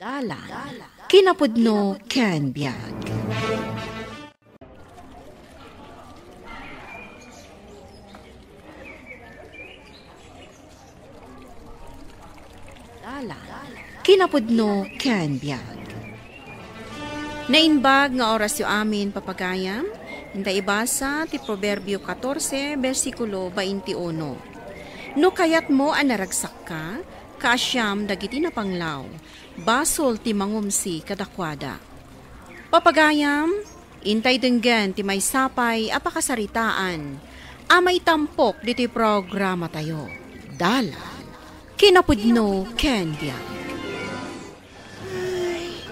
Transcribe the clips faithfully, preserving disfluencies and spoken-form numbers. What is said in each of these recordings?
Dalan. Kinapudno ken biag. Dalan. Kinapudno ken biag. Naimbag nga orasyo amin, papagayam, inta ibasa ti Proverbio catorce, bersikulo veintiuno. No kayatmo a naragsakka, kaasiam dagiti napanglaw, basol ti mangumsi kadakuada. Papagayam, intay denggen ti maysa pay a pakasaritaan a maitampok ditoy programatayo. Dalan. Kinapudno ken biag. Ay,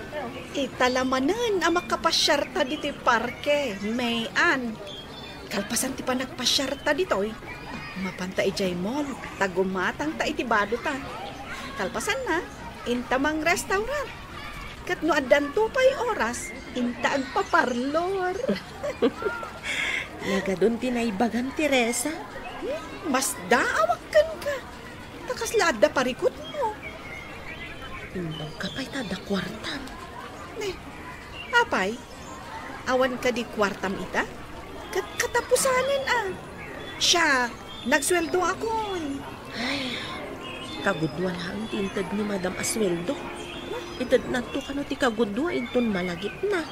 ita la manen a makapasiarta ditoy parke, May Ann. Kalpasan ti panagpasiarta ditoy, mapanta idiay mall, ta gumatangta iti badota. Kalpasanna, inta mangrestaurant. Ket no addanto pay oras, inta agpaparlor. Nagadun ti naibagam, Teresa. Hmm, masdaawak kenka. Ta kasla adda parikutmo. Imbagka pay ta adda kuartam. Ne, apay? Awan kadi kuartam ita? Ket katapusanen a. Siak, nagsueldoakon. Ay, kagudua laeng ti inted ni Madam a sueldo. Itednanto kano ti kagudua inton malagipna.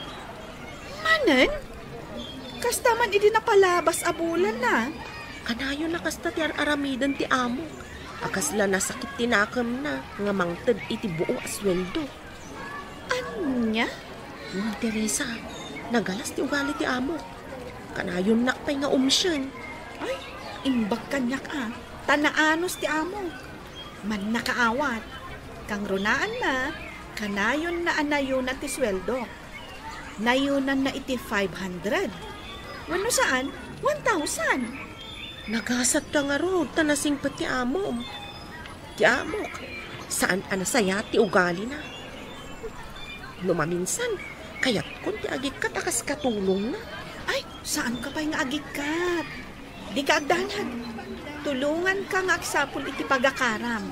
Manen? Kasta man idi napalabas a bulan na. Kanayon a kasta ti ar-aramiden ti amo. A kasla nasakit ti nakemna nga mangted iti buo a sueldo. Ania? Wen, Teresa, nagalas ti ugali ti amo. Kanayonnak pay nga umsien. Ay, imbag kaniak a, ta naanus ti amo. Mannakaawat. Kangrunaanna, kanayonna a nayuna ti sueldo. Nayunanna iti five hundred. Wenno saan, one thousand. Nagasatka ngarud ta nasingpet ti amom. Ti amok, saan a nasayaat ti ugalina. No maminsan, kayatkon ti agikkat a kas katulongna. Ay, saanka pay nga agikkat. Dika agdanag. Tulonganka nga agsapul iti pagakaram.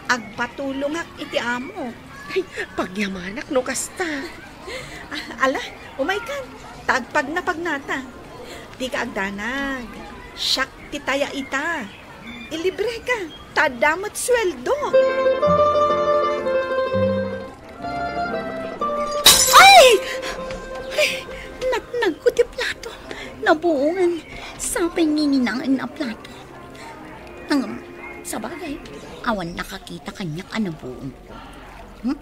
Agpatulongak iti amok. Ay, pagyamanak no kasta. Ah, ala, umaykan. Ta agpagnapagnata. Dika agdanag. Siak ti taya ita. Ilibreka, ta adda met sueldo. Ay! Ay, natnagko ti plato. Nabuongen. Sapay nginginaen a plato. Ngem, sabagay, awan nakakita kaniak a nabuongko. Hmm?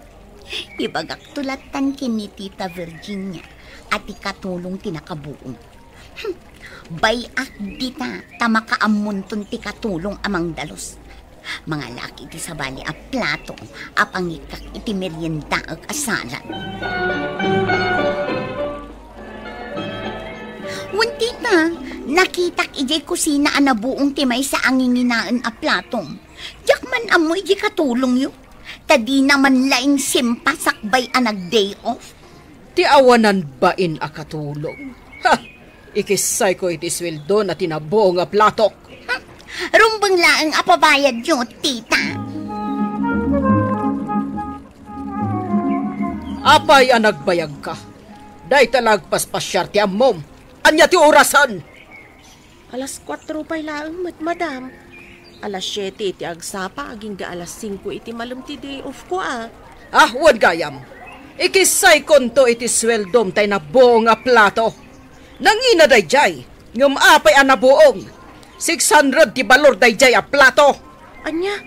Ibagakto lattan ken ni Tita Virginia a ti katulong ti nakabuong. Hmm, bay-ak dita ta makaammonton ti katulong a mangdalus. Mangalak iti sabali a plato a pangikkak iti meriendaek a salad. Wen, tita, nakitak idiay kusina a nabuong ti maysa a nginginaen a plato. Diak man ammo idiay katulongyo, ta dina man laeng simpa sakbay a nag-day off. Ti awanan bain a katulong. Ha! Ikissayko iti sueldona ti nabuong a platok. Hmm. Rumbeng laeng a pabayadyo, tita. Apay a nagbayagka? Dayta la agpaspasiar ti ammom. Ania ti orasen? Alas kuatro pay laeng met, madam. Alas siete iti agsapa, agingga alas singko iti malem ti day off ko, a. Ah, wen gayam. Ikissaykonto iti sueldom tay nabuong a plato. Nangina daydiay, ngem apay a nabuong? Six hundred ti balor daydiay a plato. Ania?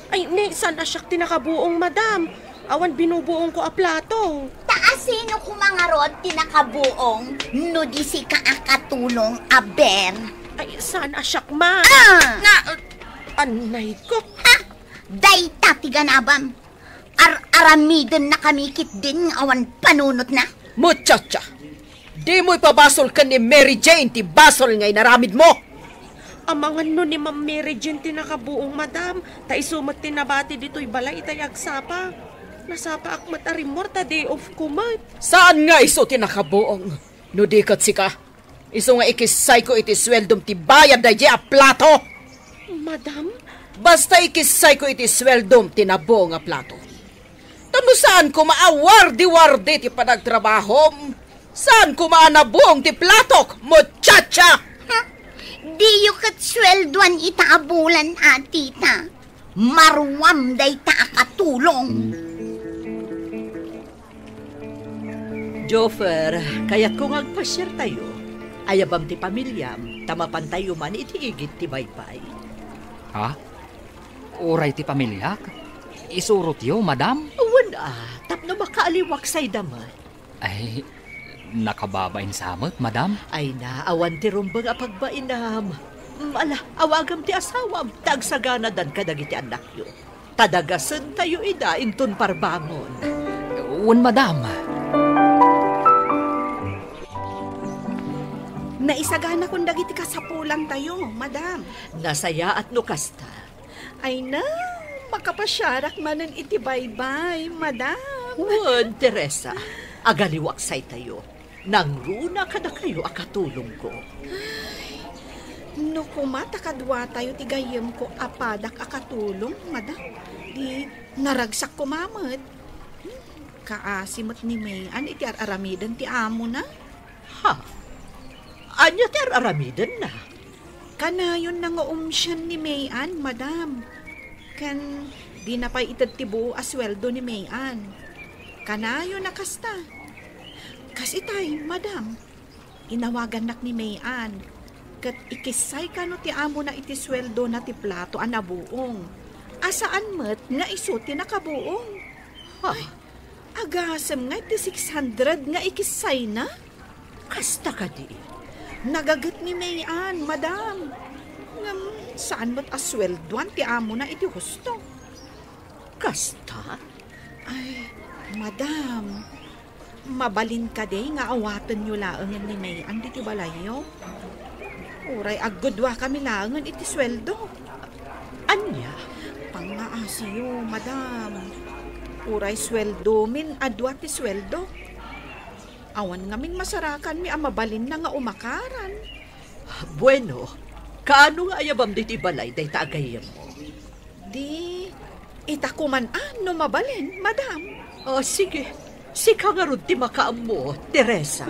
Ay, ne, saan a siak ti nakabuong, madam? Awan binubuongko a plato. Ta asino koma ngarud ti nakabuong no di sika a katulong a Ber? Ay, saan a siak man? Ah! Nga, uh, anay ko. Ha? Dayta ti ganabam. Ar-aramidennakami ketdin nga awan panunotna. Muchacha, dimo ipabasol ken ni Mary Jane ti basol nga inaramidmo. Amangan no ni Ma'am Mary Jane ti nakabuong, madam, ta isu met ti nabati ditoy balay itay agsapa. Nasapaak met a rimmuar ta day off ko met. Saan nga isu ti nakabuong? No di ket sika, isu nga ikissayko iti sueldom ti bayad daydiay a plato. Madam? Basta ikissayko iti sueldom ti nabuong a plato. Tapno saan koma a wardi-wardi ti panagtrabahom. Saan koma a nabung ti platok, muchacha! Ha? Diyo ket sueldoan ita a bulan, a tita. Maruam dayta a katulong. Joffer, kayatko nga agpasiartayo. Ayabam ti pamiliam, ta mapantayo man iti igid ti baybay. Ha? Uray ti pamiliak? Isurotyo, madam? Wen a, tapno makaaliwaksayda met. Ay, nakababain sa met, madam? Ay na, awan ti rumbeng a pagbainam. Mm, ala, awagam ti asawam, ta agsaganadan kadagiti annakyo. Ta dagasentayo ida inton parbangon. Wen, madam. Naisaganakon dagiti kasapulantayo, madam. Nasayaat no kasta. Ay na, makapasiarak manen iti baybay, madam. Wen, Teresa, agaliwaksaytayo. Nangruna kadakayo a katulongko. Ay, no koma ta kaduatayo ti gayyemko a padak a katulong, madam, di naragsak koma met. Hmm, kaasi met ni May-an iti ar-aramiden ti amona. Ha? Ania ti ar-aramidenna? Kanayonna nga umsien ni May-an, madam. Ken dina pay ited ti buo a sueldo ni May-an. Kanayon a kasta. Kas itay, madam, inawagannak ni May-an, ket ikissay kano ti amona iti sueldona ti plato a nabuong, a saan met nga isu ti nakabuong. Ha? Ay, agasem nga iti six hundred nga ikissayna? Kasta kadi? Nagaget ni May-an, madam. Ngem saan met a sueldoan ti amona iti husto. Kasta? Ay, madam, mabalin kadi nga awatenyo laengen ni May-an ditoy balayyo? Uray aggudua kami laengen iti sueldo. Ania? Pangngaasiyo, madam. Uray sueldomin a dua ti sueldo. Awan ngamin masarakanmi a mabalinna nga umakaran. Bueno, kaano nga ayabam ditoy balay dayta a gayyemmo? Di, ita koman a no mabalin, madam. Ah, sige. Sika ngarud ti makaammo, Teresa.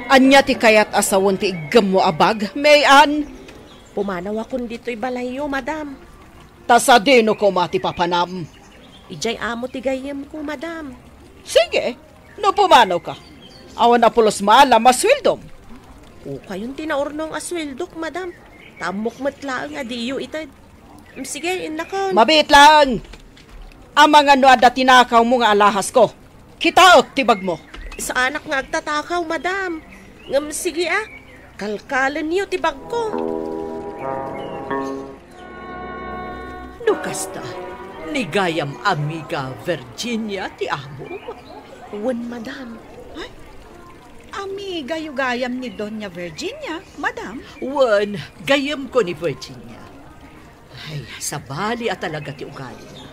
Ania ti kayat a sawen ti iggemmo a bag, May-an? Pumanawakon ditoy balayyo, madam. Ta sadino koma ti papanam? Idiay amo ti gayyemko, madam. Sige, no pumanawka. Awan a pulos maalam a sueldom. Ukayon ti naurnong a sueldok, madam. Ta ammok met laeng a diyo ited. Mm, sige, innakon. Mabiit laeng. Amangan no adda tinakawmo nga alahasko. Kitaek ti bagmo. Saanak nga agtatakaw, madam. Ngem sige a, kalkalenyo ti bagko. No kasta, ni gayam amiga Virginia ti amom? Wen, madam. Ay, amigayo gayam ni Doña Virginia, madam? Wen, gayyemko ni Virginia. Ay, sabali a talaga ti ugalina.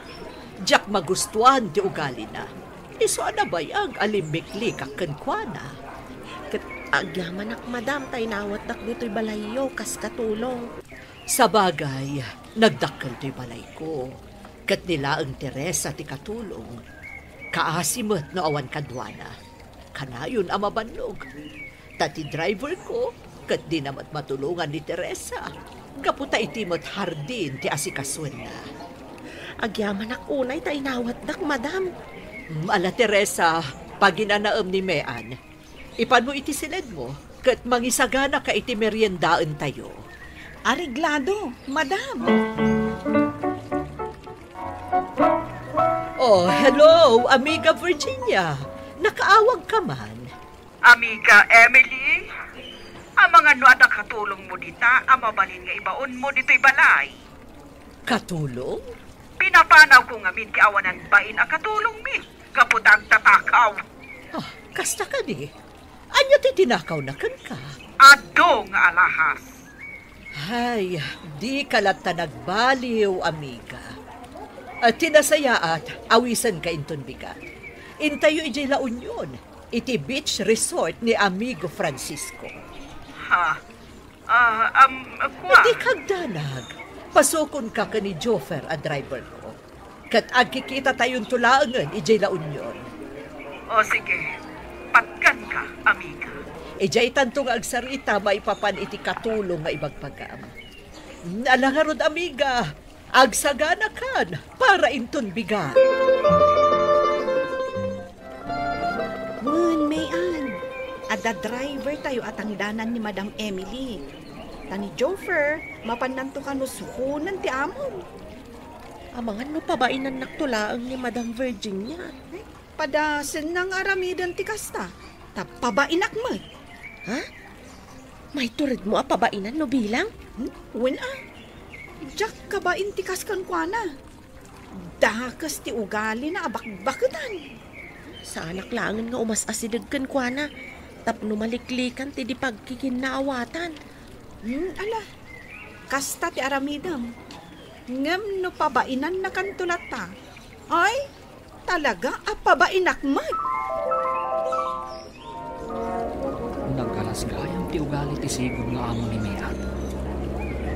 Diak magustuan ti ugalina. Isu a nabayag a limmiklikak kenkuana. Ket agyamanak, madam, ta inawatdak ditoy balayyo kas katulong. Sabagay, nagdakkel toy balayko. Ket ni laeng Teresa ti katulong. Kaasi met no awan kaduana. Kanayon a mabannog. Ta ti driverko, ket dina met matulongan ni Teresa. Gapu ta iti met hardin ti asikasuenna. Agyamanak unay ta inawatdak, madam. Mm, ala, Teresa, paginanaem ni Mean. Ipanmo iti siledmo, ket mangisaganaka iti meriendaentayo. Areglado, madam. Oh, hello, Amiga Virginia. Nakaawag ka man. Amiga Emily, amangan no adda katulongmo dita a mabalin nga ibaonmo ditoy balay. Katulong? Pinapanawko ngamin ti awanan bain a katulongmi gapu ta agtatakaw. Ah, kasta kadi? Ania ti tinakawna kenka? Adu nga alahas. Ay, dika latta nagbaliw, amiga. Ah, ti nasayaat, awisenka inton bigat. Intayo idiay La Union, iti beach resort ni Amigo Francisco. Ha? Ah, um, kua? Dika agdanag. Pasokonka ken ni Joffer a driverko. Ket agkikitatayon to laengen idiay La Union. O sige, patganka, amiga. Idiay tanto nga agsarita maipapan iti katulong nga ibagbagam. Ala ngarud, amiga, agsaganakan para inton bigat. Wen, May-an, adda driver tayo a tangdanan ni Madam Emily. Ta ni Jofer, mapannanto kano suhonen ti amon. Amangan no pabainannakto laeng ni Madam Virginia. Ay, padasenna nga aramiden ti kasta. Ta pabainak met. Ha? Maituredmo a pabainan no bilang? Hmm? Wen a. Diak kabain ti kas kenkuana. Dakes ti ugalina a bakbaketan. Saanak laengen nga umas-asideg kenkuana tapno maliklikan ti di pagkikinnaawatan. Hmm, ala. Kasta ti aramidem. Ngem no pabainannakanto latta, ay, talaga a pabainak met. Nagalas gayam ti ugali ti sigud nga amo ni Mean.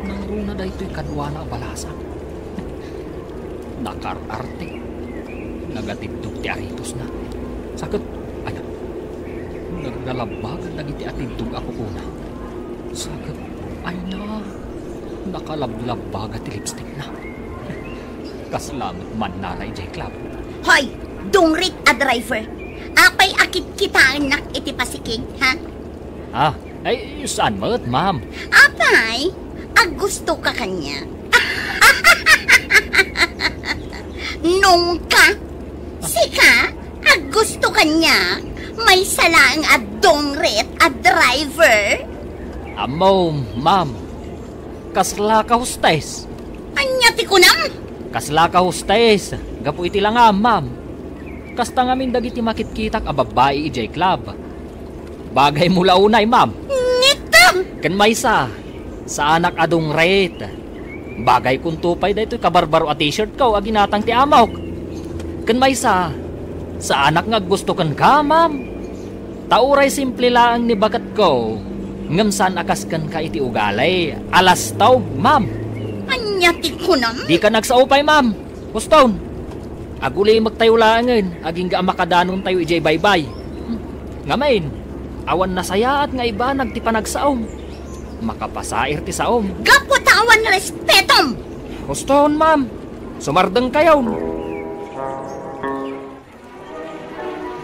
Nangruna daytoy kaduana a balasak. Nakaar-arte. Nagatiddog ti aritosna. Sa ket, ania, naglalabbagan dagiti atiddog a kukuna. Sa ket, ay na, nakalablabbaga ti lipstickna. Kasla met mannala idiay club. Hoy, dungrit a driver! Apay a kitkitaennak iti pasiking, ha? Ah, ay, saan met, ma'am? Apay, aggusto ka kaniak? Nungka, sika, aggusto ka kaniak? Maysa laeng a dungrit a driver? Ammo, ma'am. Kasla ka hostes? Ania ti kunam? Kasla ka hostes, gapu iti langam, ma'am. Kasta ngamin dagiti makitkitak a babbai idiay club. Bagaymo la unay, ma'am. Ngetta! Ken maysa, saanak a dungrit. Bagaykonto pay daytoy kabarbaro a t-shirtko a ginatang ti amok. Ken maysa, saanak nga aggusto kenka, ma'am. Ta uray simple laeng ni baketko, ngem saan a kas kenka iti ugali. Alastaw, ma'am. Ania ti kunam? Dika nagsao pay, ma'am. Huston. Agulimektayo laengen, agingga a makadanontayo idiay baybay. Ngamin, awan nasayaat nga ibanag ti panagsaom. Makapasair ti saom. Gapu ta awan respetom! Huston, ma'am. Sumardengkayon.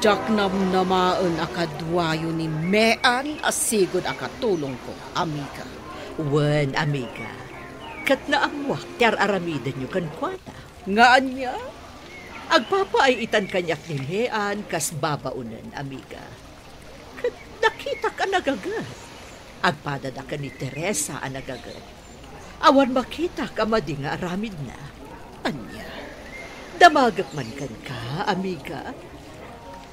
Diak namnamaen a kaduayo ni Mean a sigud a katulongko, amiga. Wen, amiga. Ket naammoak ti ar-aramidenyo kenkuana. Nga ania? Agpapaay-itan kaniak ni Mean kas babaonen, amiga. Ket nakitak a nagaget. Agpadada ken ni Teresa a nagaget. Awan makitak a madi nga aramidna. Ania? Damagek man kenka, amiga.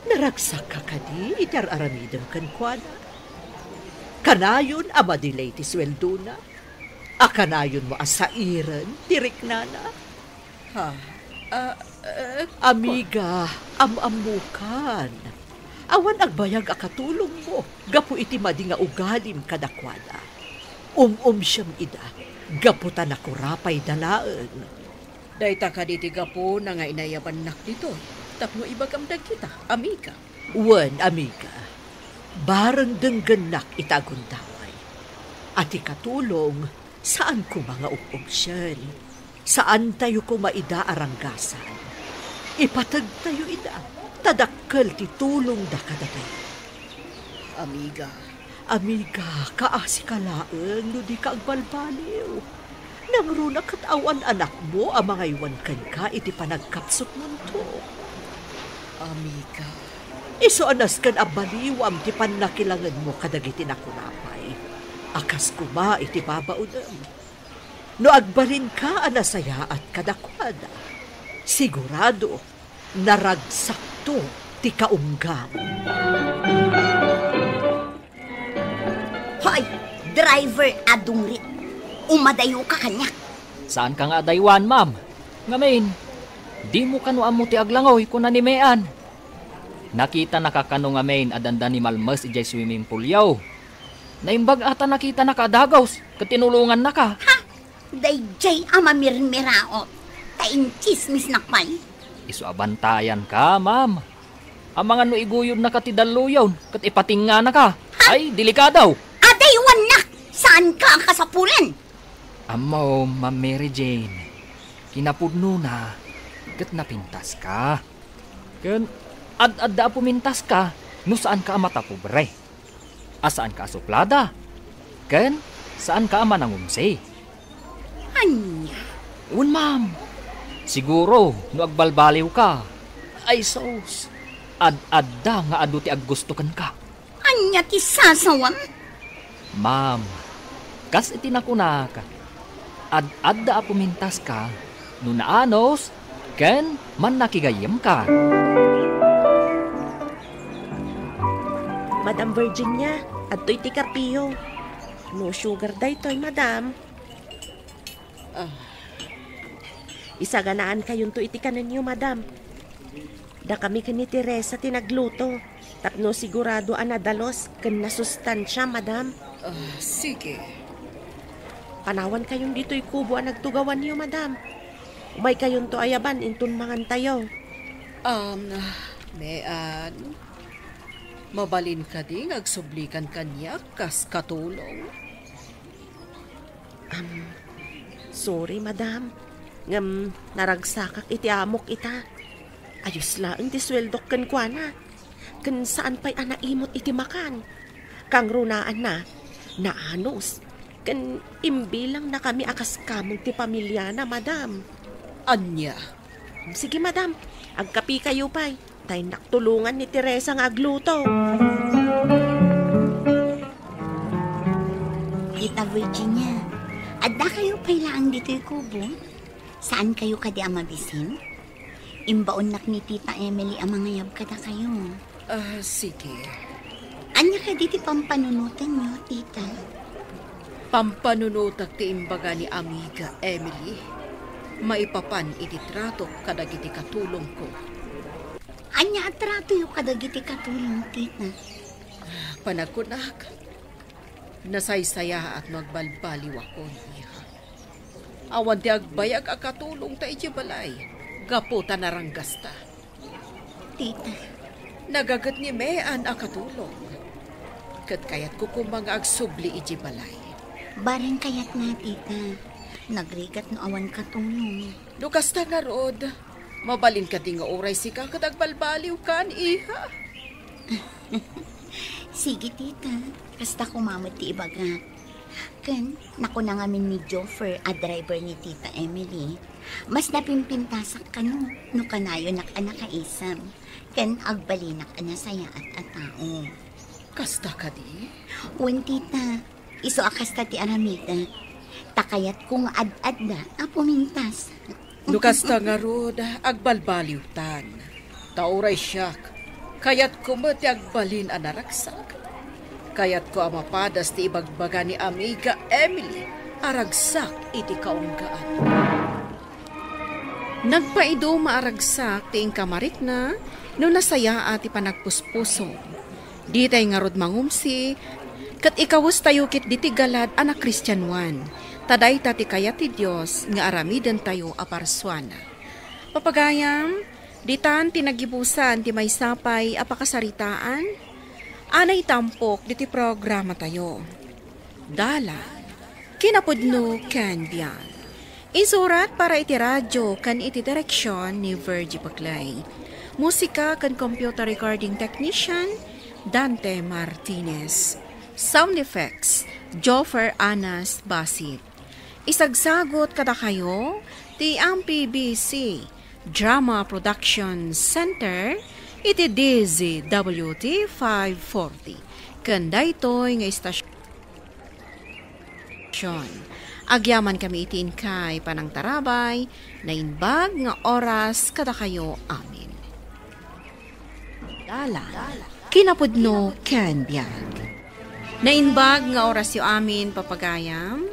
Naragsakka kadi iti ar-aramidem kenkuana? Kanayon a madilay ti sueldona? A kanayonmo a sairen ti riknana? Ha? Ah, eh, amiga, am-ammokan. Awan agbayag a katulongmo gapu iti madi nga ugalim kadakuada. Um-umsiem ida gapu ta nakurapayda laeng. Dayta kadi ti gapuna nga inayabannak ditoy tapno ibagam dagita, amiga. Wen, amiga, bareng denggennak ita a gundaway. A ti katulong, saan koma nga ug-ugsien. Saantayo koma ida a ranggasan. Ipategtayo ida, ta dakkel ti tulongda kadatayo. Amiga. Amiga, kaasika laeng no dika agbalbaliw. Nangruna ket awan anakmo a mangaywan kenka iti panagkapsutmonto. Amiga. Isu a nasken a baliwam ti pannakilangenmo kadagiti nakurapay a kas koma iti babaonem. No agbalinka a nasayaat kadakuada, sigurado, naragsakto ti kaunggam. Hoy, driver a dungrit, umadayoka kaniak. Saanka nga adaywan, ma'am. Ngamin, dimo kano ammo ti aglangoy, kuna ni Mean. Nakitanaka kano ngamin a danda ni Malmes idiay swimming poolyo. Naimbag a ta nakitanaka a dagus, ket tinulongannaka. Ha? Daydiay a mamirmiraot. Ta intsismisnak pay. Isu a bantayanka, ma'am. Amangan no iguyodnaka ti dalluyon ket ipatingnganaka. Ha? Ay, delikado! Adaywannak! Saanka a kasapulan! Ammom, Ma'am Mary Jane, kinapudnona ket napintaska. Ken ad-adda a pumintaska no saanka a matapobre, a saanka a suplada, ken saanka a manangumsi. Ania? Wen, ma'am. Siguro, no agbalbaliwka. Ay, sus. Ad-adda nga adu ti aggusto kenka. Ania ti sasawam? Ma'am, kas iti nakunak, ad-adda a pumintaska no naanus ken mannakigayyemka. Madam Virginia, adtoy ti kapiyo. No sugar daytoy, madam. Ah. Isaganankayonto iti kanenyo, madam. Dakami ken ni Teresa ti nagluto, tapno sigurado a nadalus ken nasustansia, madam. Ah, sige. Panawankayon ditoy kubo a nagtugawanyo, madam. Umaykayonto ayaban inton mangantayo. Um, Mean, mabalin kadi nga agsublikan kaniak kas katulong? Am, sorry, madam. Ngem naragsakak iti amok ita. Ayos laeng ti sueldok kenkuana. Ken saan pay a naimut iti makan. Kangrunaanna, naanus. Ken imbilangnakami a kas kameng ti pamiliana, madam. Ania? Sige, madam. Agkapikayo pay. Ta innak tulongan ni Teresa nga agluto. Tita Virginia, addakayo pay laeng ditoy kubo? Saankayo kadi a mabisin? Imbaonnak ni Tita Emily a mangayab kadakayo. Ah, sige. Ania kadi ti pampanunotanyo, tita? Pampanunotak ti imbaga ni Amiga Emily maipapan iti tratok kadagiti katulongko. Ania a tratoyo kadagiti katulong, tita? Panagkunak, nasaysayaat no agbalbaliwakon, iha. Awan ti agbayag a katulongta idiay balay gapu ta naranggasta. Tita. Nagaget ni Mean a katulong. Ket kayatko koma nga agsubli idiay balay. Bareng kayatna, tita. Nagrigat no awan katulong. No kasta ngarud, mabalin kadi nga uray sika ket agbalbaliwkan, iha? Sige, tita. Kasta koma met ti ibagak. Ken, nakuna ngamin ni Joffer a driver ni Tita Emily, mas napimpintasak kano no kanayonak a nakaisem, ken agbalinak a nasayaat a tao. Kasta kadi? Wen, tita. Isu a kasta ti aramidek. Ta kayatko nga ad-adda a pumintas. No kasta ngarud, agbalbaliwtan. Ta uray siak, kayatko met ti agbalin a naragsak. Kayatko a mapadas ti ibagbaga ni Amiga Emily a ragsak iti kaunggaan. Nagpaiduma a ragsak ti inka marikna no nasayaat ti panagpuspuso. Ditay ngarud mangumsi, ket ikawestayo ketdi ti galad a nakristianoan, ta dayta ti kayat ti Dios nga aramidentayo a parsuana. Papagayam, ditan ti nagibusan ti maysa pay a pakasaritaan a naitampok ditoy programatayo. Dalan, kinapudno ken biag. Insurat para iti radio ken iti direksion ni Virgie Paclay. Musika ken computer recording technician, Dante Martinez. Sound effects, Joffer Anas Basit. Isagsagot kadakayo ti M P B C Drama Production Center iti D Z W T five forty. Ken daytoy nga istasyon, agyamankami iti inkay panangtarabay, naimbag nga oras kadakayo amin. Dalan, kinapudno ken biag. Naimbag nga orasyo amin, papagayam.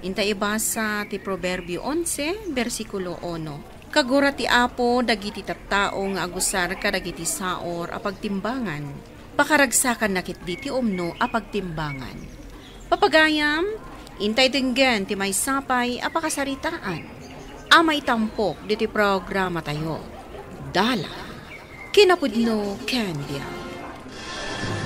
Inta ibasa ti Proverbio onse, bersikulo uno. Kagura ti Apo dagiti tattao nga agusar kadagiti saor a pagtimbangan. Pakaragsakanna ketdi ti umno a pagtimbangan. Papagayam, intay denggen ti maysa pay a pakasaritaan. a maitampok diti programatayo. Dala, kinapudno ken biag.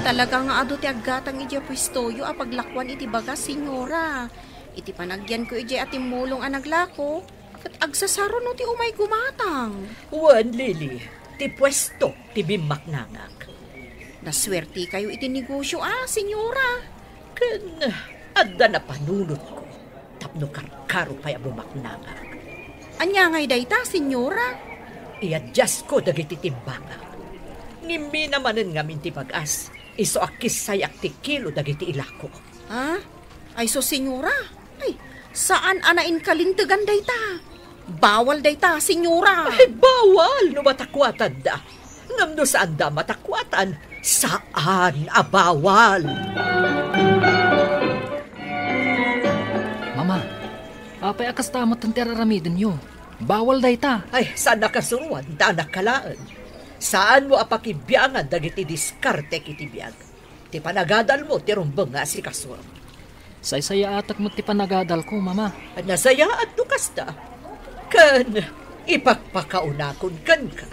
Talaga nga adu ti aggatang idiay puestoyo a paglakuan iti bagas, Senyora. Iti panagyanko idiay a timmulong a naglako, ket agsasaro no ti umay gumatang. Wen, Lily, ti puesto ti bimmaknangak. Nasuertikayo iti negosio, a, Senyora. Ken adda napanunotko tapno karkaro pay a bumaknangak. Ania ngay dayta, Senyora? Iadiasko dagiti timbangak. Nimmina manen ngamin ti bagas, isu a kissayak ti kilo dagiti ilako. Ha? Ay, sus, Senyora. Ay, saan a nainkalintegan dayta. Bawal dayta, Senyora. Ay, bawal no matakuatanda. Ngem no saanda matakuatan, saan a bawal. Mama, apay a kasta met ti ar-aramidenyo? Bawal dayta. Ay, saan a kasuroan, ta anak ka laeng. Saanmo a pakibiangan dagiti diskartek iti biag. Ti panagadalmo ti rumbeng nga asikasom. Saysayaatek met ti panagadalko, Mama. Nasayaat no kasta. Ken ipakpakaunakon kenka.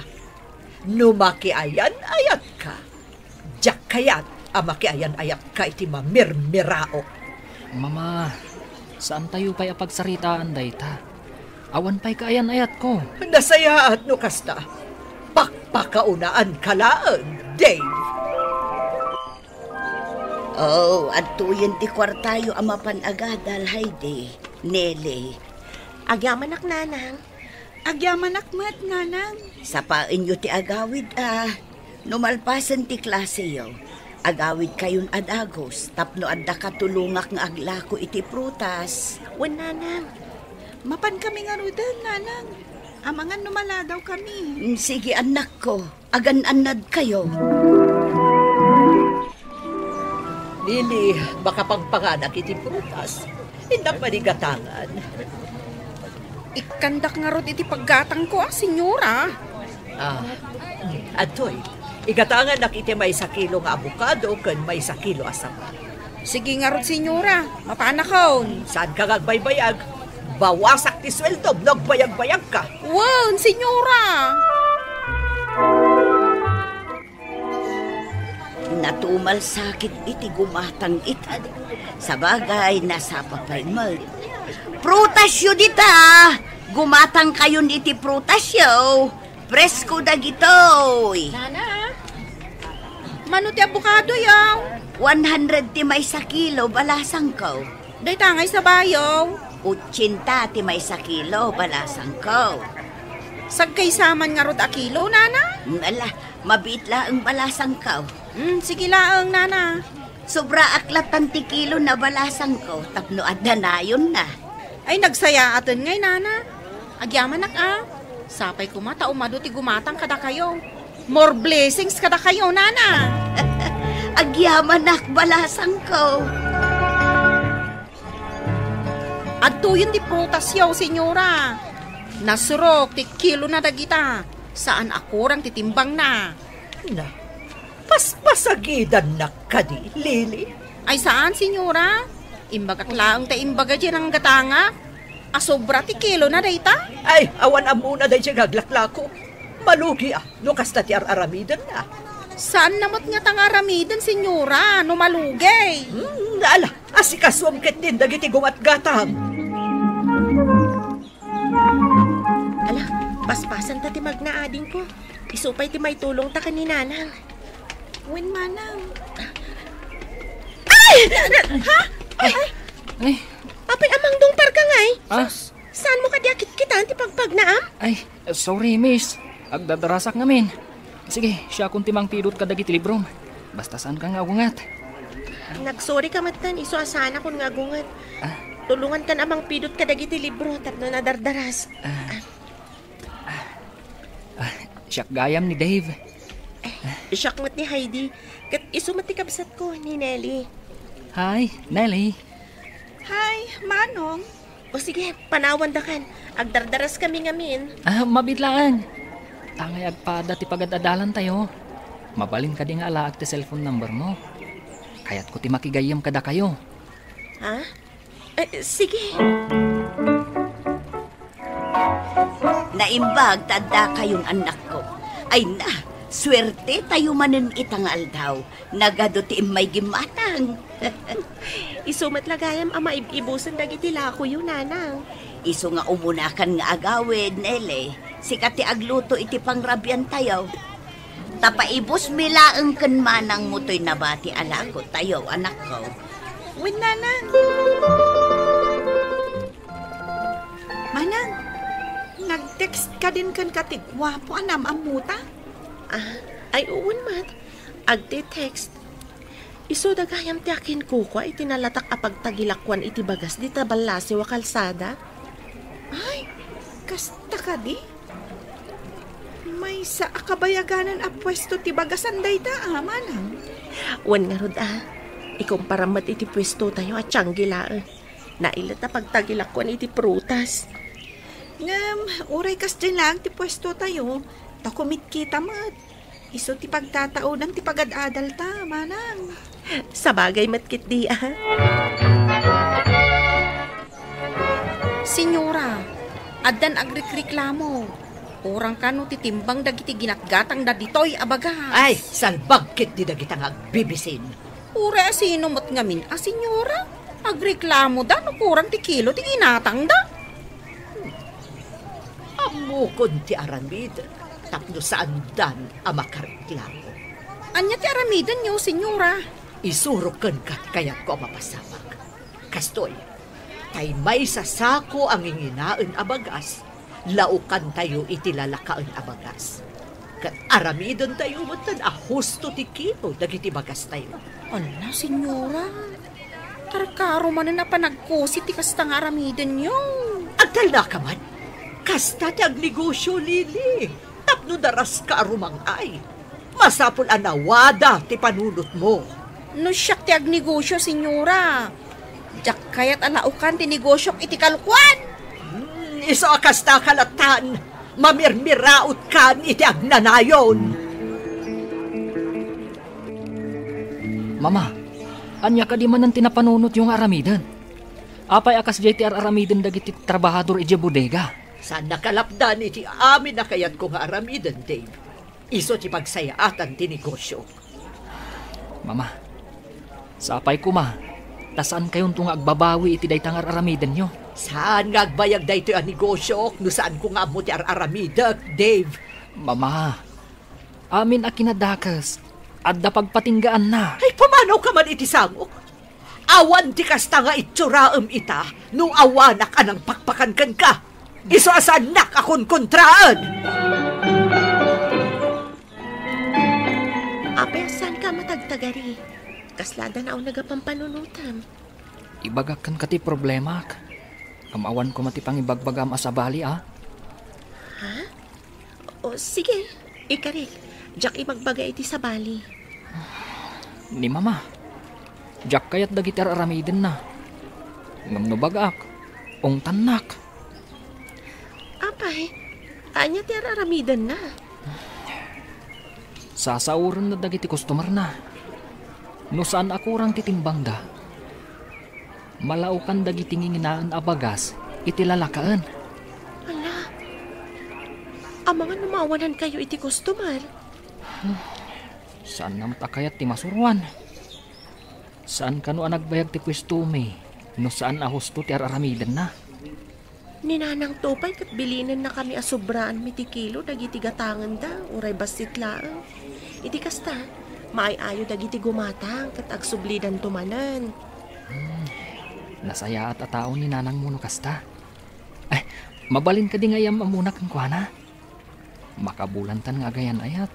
No makiayan-ayatka, diak kayat a makiayan-ayatka iti mamirmiraok. Mama, saantayo pay a pagsaritaan dayta. Awan pay kaayan-ayatko. Nasayaat no kasta. Pakpakaunaanka laeng, Dave. Oh, adtoyen ti kuartayo a mapan agadal, Heidi, Nelly. Agyamanak, Nanang. Agyamanak met, Nanang. Sapaenyo ti agawid, a. No malpasen ti klaseyo, agawidkayon a dagus tapno adda katulongak nga aglako iti prutas. Wen, Nanang. Mapankami ngaruden, Nanang. Amangan no maladawkami. Mm, sige, annakko. Agan-annadkayo. Lily, makapangpanganak iti prutas. Innak manigatangan. Ikkandak ngarud iti paggatangko, a, Senyora. Ah, adtoy. Igatangannak iti maysa kilo nga abokado ken maysa kilo a saba. Sige ngarud, Senyora. Mapanakon. Saanka nga agbaybayag? Bawasak ti sueldom no agbayagbayagka. Wen, Senyora. Natumalsakit iti gumatang ita. Sabagay, nasapa pay met. Prutasyo dita! Gumatangkayon iti prutasyo. Presko dagitoy. Nana, mano ti abokado, yaw? One hundred ti maysa kilo, balasangko. Dayta ngay sabayo. Otsinta ti maysa kilo, balasangko. Sagkaysa man ngarud a kilo, Nana? Mm, ala, mabiit laeng balasangko. Mm, sige laeng, Nana. Sobraak latan ti kilo na balasangko tapno adda nayonna. Ay, nagsayaaten ngay, Nana. Agyamanak, a. Sapay koma ta umadu ti gumatang kadakayo. More blessings kadakayo, Nana. Agyamanak, balasangko. Adtoyen ti prutasyo, Senyora. Nasurok ti kilona dagita. Saan a kurang ti timbangna. Na, paspasagidannak kadi, Lily? Ay, saan, Senyora. Imbagak laeng ta imbaga diay nanggatangak. Asobra ti kilona dayta? Ay, awan ammona daydiay nga aglaklako. Malugi a, no kasta ti ar-aramidenna. Saan na met ngata nga aramiden, Senyora, no malugi? Hmm, ala, asikasuem ketdin dagiti gumatgatang. Ala, paspasan ta ti magna, adingko. Isu pay ti maitulongta ken ni Nanang. Wen, Manang. Ay! Ha? Ay! Ay! Apay a mangdungparka ngay? Ah? Sus, saanmo kadi a kitkitan ti pagpagnaam? Ay, sorry, miss. Agdadarasak ngamin. Sige, siakon ti mangpidut kadagiti librom. Basta saanka nga agunget. Nagsorry ka metten, isu a saanakon nga agunget. Ah? Tulongankan a mangpidut kadagiti libro tapno nadardaras. Ah. Ah, siak gayam ni Dave. Eh, siak met ni Heidi. Ket isu met ti kabsatko, ni Nelly. Hi, Nelly. Hi, Manong. O sige, panawandakan. Agdardaraskami ngamin. Ah, mabiit laeng. Tangay agpada ti pagad-adalantayo. Mabalin kadi nga alaek ti cellphone number mo? Kayatko ti makigayyem kadakayo. Ha? Eh, sige. Naimbag ta addakayon, annakko. Ay na, suerte tayo manen ita nga aldaw. Nagadu ti immay gimmatang. Isu met la gayam a maib-ibusen dagiti lakoyo, nanang. Isu nga umunakan nga agawid, Nele. Sika ti agluto iti pangrabian tayo. Ta paibusmi laeng ken manangmo toy nabati a lako tayo, anakko. Wen, nanang. Manang, nag-text kadin kenka ti guapo a nam-ammota? Ah, ay, wen met. Agte-text. Isu da gayam ti akinkukua iti nalatak a pagtagilakuan iti bagas dita ballasiw a kalsada. Ay, kasta kadi? Maysa a kabayaganan a puesto ti bagasan dayta, a, manang? Wen ngarud, a. Ikumparam met iti puesto tayo a tianggi laeng. Nailet a pagtagilakuan iti prutas. Ngem, uray kasdiay laeng ti puesto tayo, ta kumitkita met. Isu ti pagtataodan ti pagad-adalta, manang. Sabagay met ketdi, a. Senyora, addan agrikreklamo. Kurang kano ti timbang dagiti ginatgatangda ditoy a bagas. Ay, salbag ketdi dagita nga agbibisin. Uray a sino met ngamin a senyora, agreklamoda no kurang ti kilo ti ginatangda. Ammokon ti aramid tapno saandan a makareklamo. Ania ti aramidenyo, senyora? Isurok kenka ti kayatko a mapasamak. Kastoy, tay maysa sako a nginginaen a bagas, laokantayo iti lalakaen a bagas. Ket aramidentayo metten a husto ti kilo dagiti bagastayo. Ala, senyora, karkaro manen a panagkusi ti kasta nga aramidenyo. Agtalnaka man. Kasta ti agnegosyo, Lily. Tapno daraska a rumang-ay, masapul a nawada ti panunotmo. No siak ti agnegosyo, senyora, diak kayat a laokan ti negosyok iti kalkuan. Hmm, isu a kasta ka lattan, mamirmirautkan iti agnanayon. Mama, ania kadi manen ti napanunotyo nga aramiden? Apay a kasdiay ti ar-aramiden dagiti trabahador idiay bodega? Saannak a lapdan iti amin a kayatko nga aramiden, Dave. Isu ti pagsayaatan ti negosyo. Mama, sapay koma, ta saankayonto nga agbabawi iti dayta nga ar-aramidenyo. Saan nga agbayag daytoy a negosyok no saanko nga ammo ti ar-aramidek, Dave? Mama, amin a kinadakes, adda pagpatinggaanna. Ay, pumanawka man iti sangok. Awan ti kasta nga itsurem ita no awanak a nangpakpakan kenka. Isu a saannak a konkontraen. Apay a saanka a matagtagari? Kasla adda nauneg a pampanunotem? Ibagak kenka ti problemak. Ngem awan koma ti pangibagbagam a sabali, a? Ha? O, sige, ikarik. Diak ibagbaga iti sabali. Ni Mama, diak kayat dagiti ar-aramidenna. Ngem no bagak, ungtannak. Apay, ania ti ar-aramidenna? Sasaorenna dagiti customerna. No saan a kurang ti timbangda, malaokan dagiti nginginaen a bagas iti lalakaen. Ala, amangan no maawanankayo iti customer? Saanna met a kayat ti masuroan. Saan kano a nagbayag ti puestomi no saan a husto ti ar-aramidenna? Ni Nanangto pay ket bilinennakami a sobraanmi ti kilo dagiti gatangenda, uray bassit laeng. Iti kasta, maay-ayo dagiti gumatang ket agsublidanto manen. Hmm, nasayaat a tao ni nanangmo no kasta. Ay, mabalin kadi nga iyam-ammona kenkuana? Makabulantan nga agayan-ayat.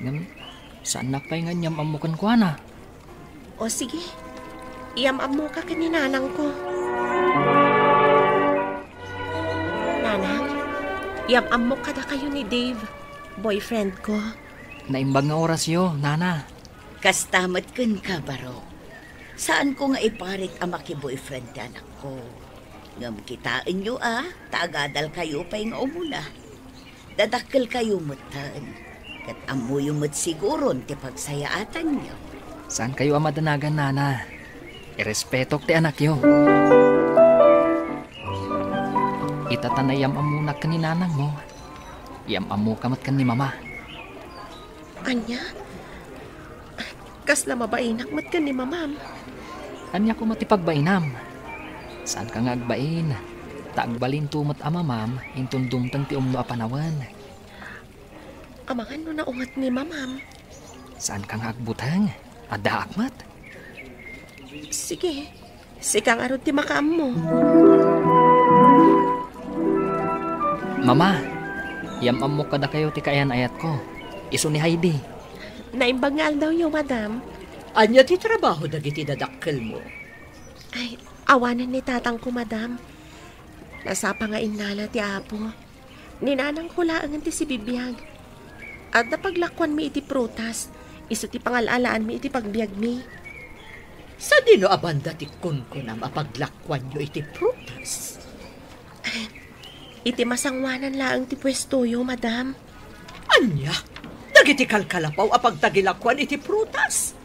Ngem, saannak pay nga inyam-ammo kenkuana. O sige, iyam-ammoka ken ni nanangko. Nanang, iyam-ammok kadakayo ni Dave, boyfriend ko. Naimbag nga orasyo, Nana. Kasta met kenka, Barok. Saanko nga iparit a makiboyfriend ti anakko. Ngem kitaenyo a, ta agadalkayo pay nga umuna. Dadakkelkayo metten, ket ammoyo met siguron ti pagsayaatanyo. Saankayo a madanagan, Nana. Irespetok ti anakyo. Ita ta naiyam-ammonak ken ni nanangmo. Iyam-ammoka met ken ni Mama. Ania? Kasla mabainak met ken ni Mamam. Ania koma ti pagbainam? Saanka nga agbain, ta agbalinto met a Mamam inton dumteng ti umno a panawen. Amangan no naunget ni Mamam. Saanka nga agbuteng? Addaak met. Sige, sika ngarud ti makaammo. Mama, iyam-ammok kadakayo ti kaayan-ayatko. Isu ni Heidi. Naimbag nga aldawyo, madam. Ania ti trabaho dagiti dadakkelmo? Ay, awanen ni tatangko, madam. Nasapa nga innala ti Apo. Ni nanangko laengen ti sibibiag. Adda paglakuanmi iti prutas, isu ti pangal-alaanmi iti pagbiagmi. Sadino a banda ti kunkunam a paglakuanyo iti prutas? Iti masangoanan laeng ti puestoyo, madam. Ania? Dagiti kalkalapaw a pagtagilakuan iti prutas?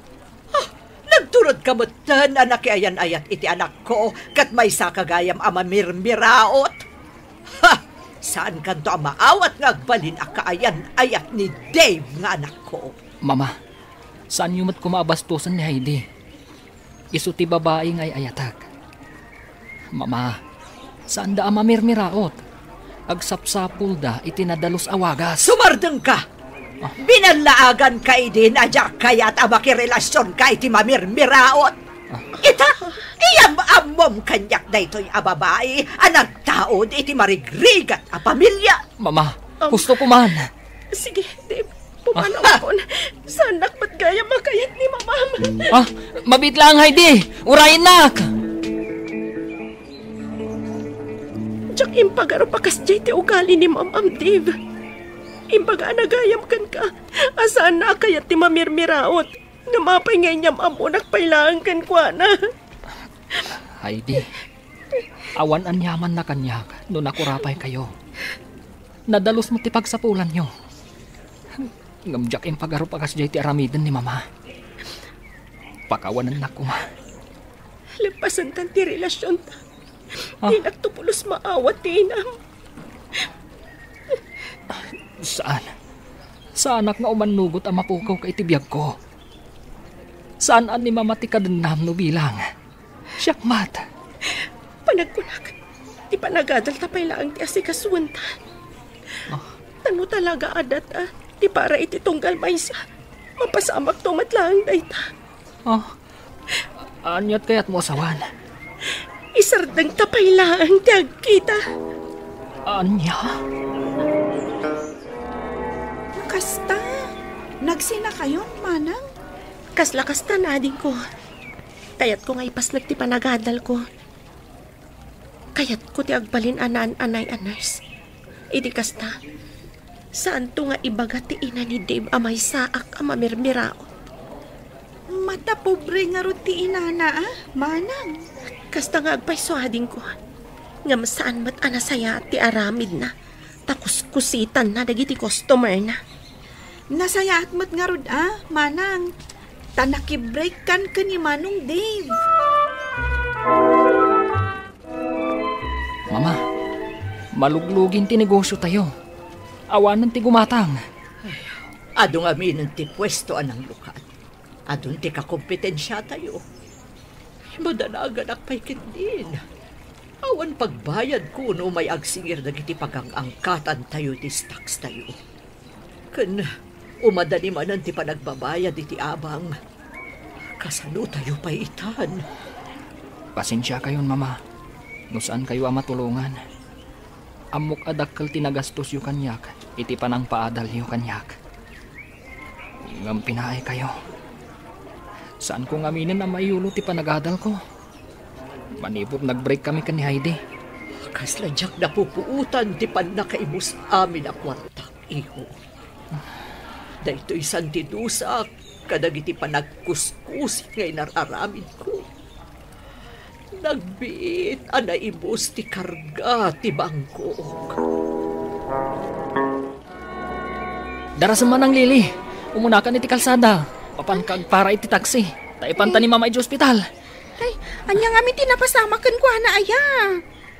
Ah, nagturodka metten a nakiayan-ayat iti anakko ket maysaka gayam a mamirmiraot. Ha! Saankanto a maawat nga agbalin a kaayan-ayat ni Dave nga anakko. Mama, saanyo met koma a bastosen ni Heidi. Isu ti babai nga ay-ayatek. Mama, saanda a mamirmiraot. Agsapsapulda iti nadalus a wagas. Sumardengka! Ah. Binallaaganka idi a diak kayat a makirelasionka iti mamirmiraot. Ah. Ita, iyam-ammom kaniak daytoy a babai a nagtaud iti marigrigat a pamilia. Mama, Um, gusto ko man. Sige, Dave. Pumanaw Ah. akon. Saanak met gayam a kayat ni Mamam. Ah, mabiit lang, Heidi. Urayennak. Diak impagarup a kasdiay ti ugali ni Mamam, Dave. Imbagana gayam kenka a saanna a kayat ti mamirmiraot. Ngem apay nga inyam-ammonak pay laeng kenkuana? Heidi, awan aniamanna kaniak no nakurapaykayo. Nadalus met ti pagsapulanyo. Ngem diak impagarup a kasdiay ti aramiden ni Mama. Pakawanennak koma. Leppasenta ti relasionta. Ah. Dinakto pulos maawat ti inam. Saan. Saanak nga umannugot a mapukawka iti biagko. Saan a ni Mama ti kadennam no bilang. Siak met. Panagkunak, ti panagadalta pay laeng ti asikasuenta. Ah. Ta no talaga a data ti para iti tunggal maysa, mapasamakto met laeng dayta. Ah, aniat kayatmo a sawen? Isardengta pay laeng ti agkita. Ania? Kasta, nagsinakayon, manang? Kasla kasta, adingko. Kayatko nga ipasnek ti panagadalko. Kayatko ti agbalin a naan-anay a nurse. Idi kasta, saanto nga ibaga ti ina ni Dave a maysaak a mamirmiraot. Matapobre ngarud ti inana, a, manang. Kasta nga agpayso, adingko. Ngem saan met a nasayaat ti aramidna, ta kuskusitanna dagiti customerna. Nasayaat met ngarud a, manang, ta nakibreakkan ken ni Manong Dave. Mama, maluglugin ti negosiotayo. Awanen ti gumatang. Adu ngaminen ti puesto a nanglukat. Adun ti kakompetensiatayo. Madanaganak pay ketdin. Awan pagbayadko no umay agsingir dagiti pagang-angkatantayo iti stocks tayo. Ken umadani manen ti panagbabayad iti abang. Kasanotayo pay itan? Pasensiakayon, Mama, no saankayo a matulongan. Ammok a dakkel ti nagastosyo kaniak iti panangpaadalyo kaniak. Ngem pinaaykayo. Saanko ngaminen a maiyulo ti panagadalko. Manipud nag-break kami ken ni Heidi. Kasla diak napupuotan ti pannakaibus amin a kuartak, iho. Daytoy saan ti dusak kadagiti panagkuskusi nga inar-aramidko. Nagbiit a naibus ti karga ti bangkok. Darasem, Manang Lily. Umunakan iti kalsada. Mapanka agpara iti taksi. Ta ipanta ni Mama iti ospital. Ay, ania ngamin ti napasamak kenkuana, aya?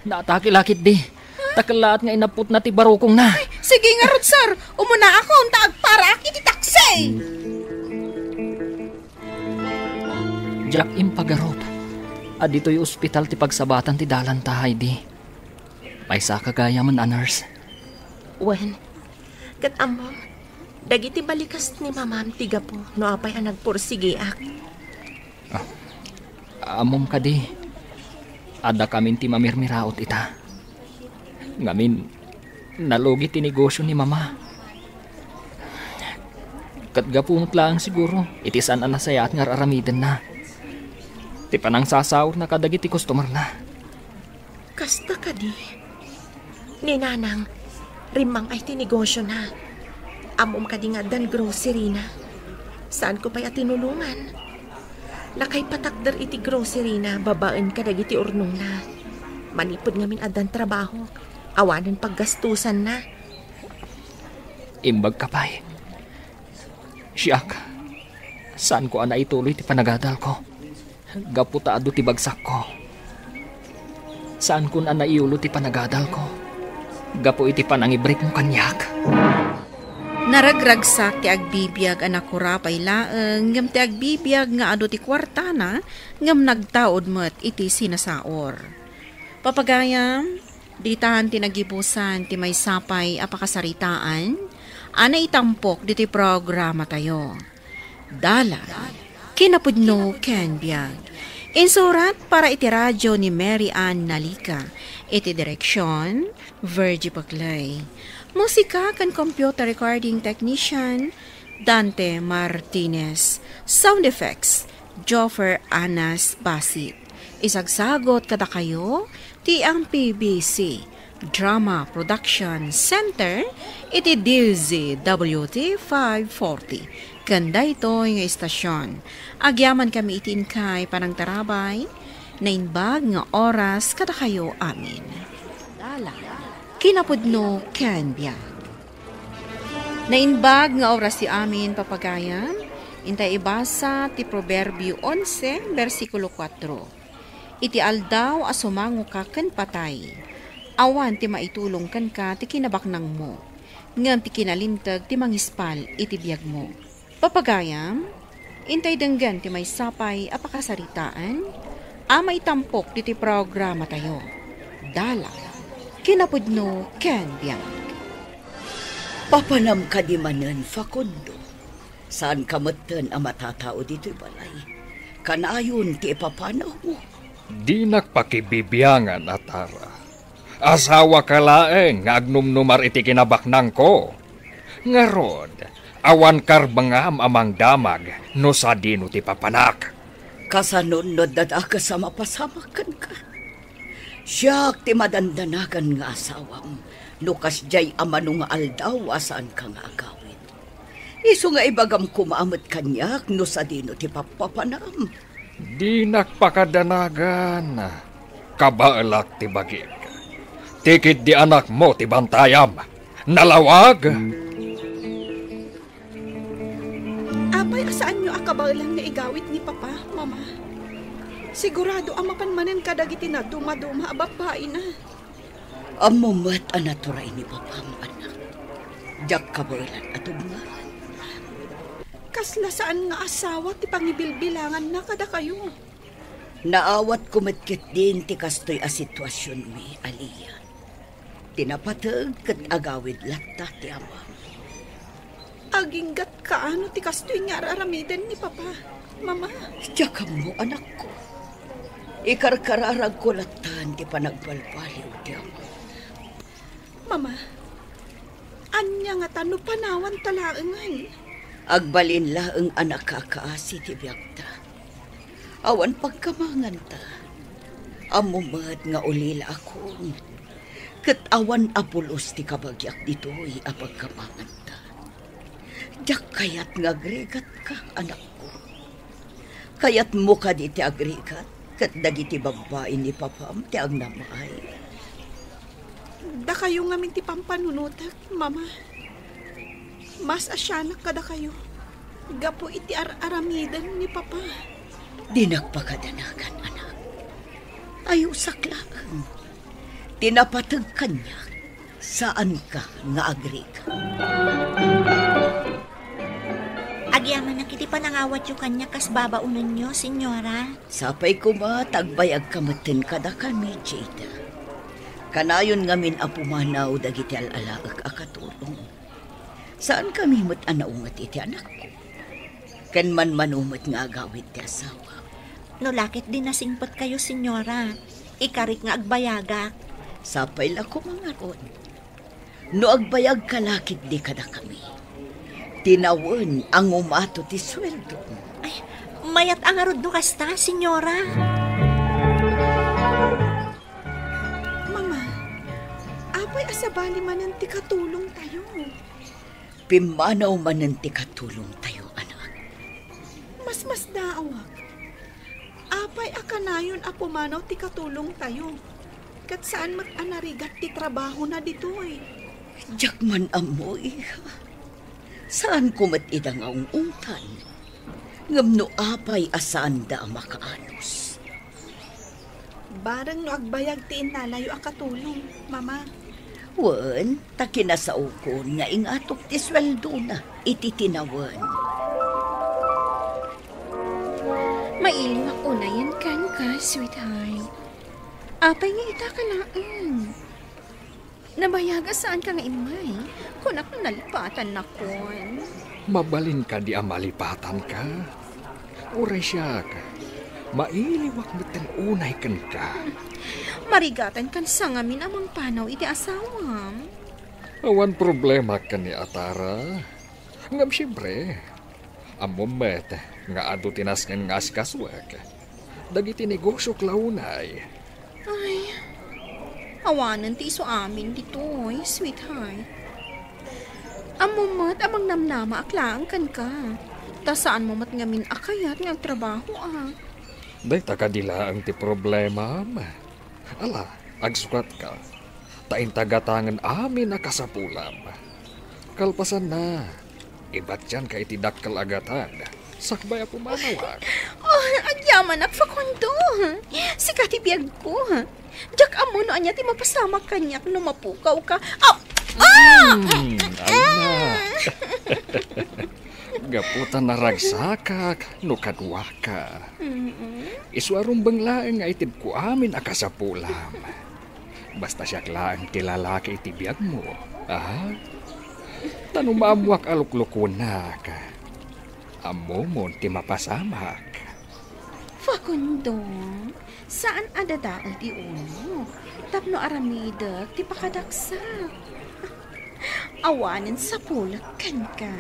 Naatake la ketdi. Ta kellaat nga inapputna ti barukongna. Sige ngarud, sir. Umunaakon ta agparaak iti taksi. Diak impagarup a ditoy ospital ti pagsabatan ti dalanta, Heidi. Maysaka gayam a nurse. Wen, ket ammom, dagiti balikas ni mamam ti gapu no apay a nagpursigiak. Ah, ammom kadi, adda kamin ti mamirmiraot ita. Ngamin, nalugi ti negosio ni Mama. Ket gapu met laeng siguro iti saan a nasayaat nga ar-aramidenna. Ti panangsasaurna kadagiti customerna. Kasta kadi? Ni Nanang, rimmang-ay ti negosiona. Ammom kadi nga addan groceryna. Saanko pay a tinulongan. Nakaipatakder iti groceryna babaen kadagiti urnongna. Manipud ngamin addan trabahok, awanen paggastusanna. Imbagka pay. Siak, saanko a naituloy ti panagadalko. Gapu ta adu ti bagsakko. Saankon a naiyulo ti panagadalko gapu iti panangibrikmo kaniak. Naragragsak ti agbibiag a nakurapay laeng ngem ti agbibiag nga adu ti kuartana ngem nagtaud met iti sinasaor. Papagayam, ditan ti nagibusan ti maysa pay a pakasaritaan a naitampok ditoy programatayo. Dalan, kinapudno ken biag. Insurat para iti radio ni Mary Ann Nalica. Iti direksion, Virgie Paclay. Musika ken computer recording technician, Dante Martinez. Sound effects, Joffer Anas Basit. Isagsagot kadakayo ti M P B C Drama Production Center iti D Z W T five forty. Ken daytoy nga istasyon, agyamankami iti inkay panangtarabay, naimbag nga oras kadakayo amin. Dalan, kinapudno ken biag. Naimbag nga oras ti amin, papagayam, intay ibasa ti Proverbio onse, bersikulo kuatro. Iti aldaw a sumangoka ken patay, awan ti maitulong kenka ti kinabaknangmo, ngem ti kinalinteg ti mangispal iti biagmo. Papagayam, intay denggen ti maysa pay a pakasaritaan a maitampok ditoy programatayo. Dalan, kinapudno ken biag. Papanam kadi manen, Facundo? Saanka metten a matatao ditoy balay. Kanayon ti ipapanawmo. Dinak pakibibiangan, Atara. Asawaka laeng nga agnumnumar iti kinabaknangko. Ngarud, awan karbengam a mangdamag no sadino ti papanak. Kasano no adda dakes a mapasamak kenka? Siak ti madandanagan nga asawam no kasdiay a mano nga aldaw a saanka nga agawid. Isu nga ibagam koma met kaniak no sadino ti pappapanam. Dinak pakadanagan. Kabaelak ti bagik. Ti ketdi anakmo ti bantayam. Nalawag! Apay a saanyo a kabaelan nga igawid ni Papa, Mama? Sigurado a mapan manen kadagiti nadumaduma a babbaina. Ammom met a naturay ni Papam, anak. Diak kabaelan a tubngaran. Kasla saan nga asawa ti pangibilbilanganna kadakayo. Naawatko met ketdin ti kastoy a situasionmi, Alia. Ti napateg ket agawid latta ti amam. Aginggatka no ti kastoy nga ar-aramiden ni Papa, Mama? Diak ammo, anakko. Ikarkararagko lattan ti panagbalbaliw ti amam. Mama, ania ngata no panawanta laengen? Agbalin laeng a nakakaasi ti biagta. Awan pagkamanganta. Ammom met nga ulilaakon. Ket awan a pulos ti kabagiak ditoy a pagkamanganta. Diak kayat nga agrigatka, anakko. Kayatmo kadi ti agrigat ket dagiti babbai ni Papam ti agnam-ay? Dakayo ngamin ti pampanunotek, Mama. Mas a sianak kadakayo gapu iti ar-aramiden ni Papa. Dinak pakadanagan, anak. Ayusak laeng. Ti napateg kaniak, saanka nga agrigat. Agyamanak iti panangawatyo kaniak kas babaonenyo, Senyora. Sapay koma ta agbayagka metten kadakami, Jada. Kanayon ngamin a pumanaw dagiti al-alaek a katulong. Saankami met a naunget iti anakko. Ken manmano met nga agawid ti asawa. No la ket di nasingpetkayo, Senyora, ikarik nga agbayagak. Sapay la koma ngarud. No agbayagka la ketdi kadakami, tinawen a ngumato ti sueldom. Ay, mayat a ngarud no kasta, Senyora. Mama, apay a sabali manen ti katulongtayo? Pimmanaw manen ti katulongtayo, anak. Masmasdaawak. Apay a kanayon a pumanaw ti katulongtayo? Ket saan met a narigat ti trabahona ditoy. Diak man ammo, iha. Saanko met ida nga ung-ungtan. Ngem no apay a saanda a makaanus? Bareng no agbayag ti innalayo a katulong, Mama. Wen, ta kinasaokon nga ingatok ti sueldona iti tinawen. Mailiwak unayen kenka, sweetheart. Apay nga ita ka laeng? Nabayag a saanka nga immay. Kunak no nalipatannakon. Mabalin kadi a malipatanka? Uray siak, mailiwak metten unay kenka. Marigatankan sa ngamin a mangpanaw iti asawam. Awan problema ken ni Atara. Ngem siempre, ammom met nga adu ti nasken nga asikasuek. Dagiti negosiok la unay. Ay, awanen ti isu amin ditoy, sweetheart. Ammom met a mangnamnamaak laeng kenka. Ta saanmo met ngamin a kayat nga agtrabahoak. Dayta kadi laeng ti problemam. Ala, agsukatka. Ta inta gatangen amin a kasapulam. Kalpasanna, ibatianka iti dakkel a gatang, sakbay a pumanawak. Oh, agyamanak, Facundo. Sika ti biagko. Diak ammo no ania ti mapasamak kaniak no mapukawka. Ah! Ah! Hmm, ala. Gapu ta naragsakak no kaduaka. Mm-mm. Isu a rumbeng laeng nga itedko amin a kasapulam. Basta siak laeng ti lalaki iti biagmo, a? Ta no maammoak a luklukunak, ammomon ti mapasamak. Facundo, saan a dadael ti ulo tapno aramidek ti pakadaksak. Awanen sapulek kenka.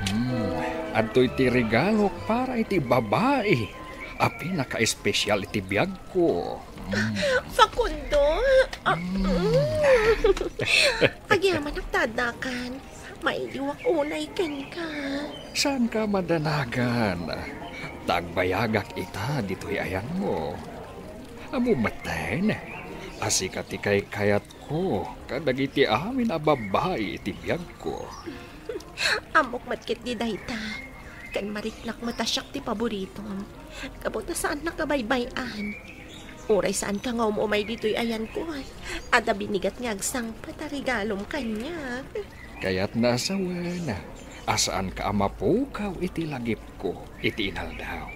Hmm, adtoy ti regalok para iti babai a pinakaespesial iti biagko. Hmm. Facundo! Ah, mm. Agyamanak ta addakan. Mailiwak unay kenka. Saanka madanagan. Ta agbayagak ita ditoy ayanmo. Ammom metten a sika ti kaykayatko kadagiti amin a babbai iti biagko. Ammok met ketdi dayta. Ken mariknak met a siak ti paboritom. Gapu ta saannak a baybay-an. Uray saanka nga um-umay ditoy ayanko, ay, adda binigat nga agsangpet a regalom kaniak. Kayatna a sawen a saanka a mapukaw iti lagipko iti inaldaw.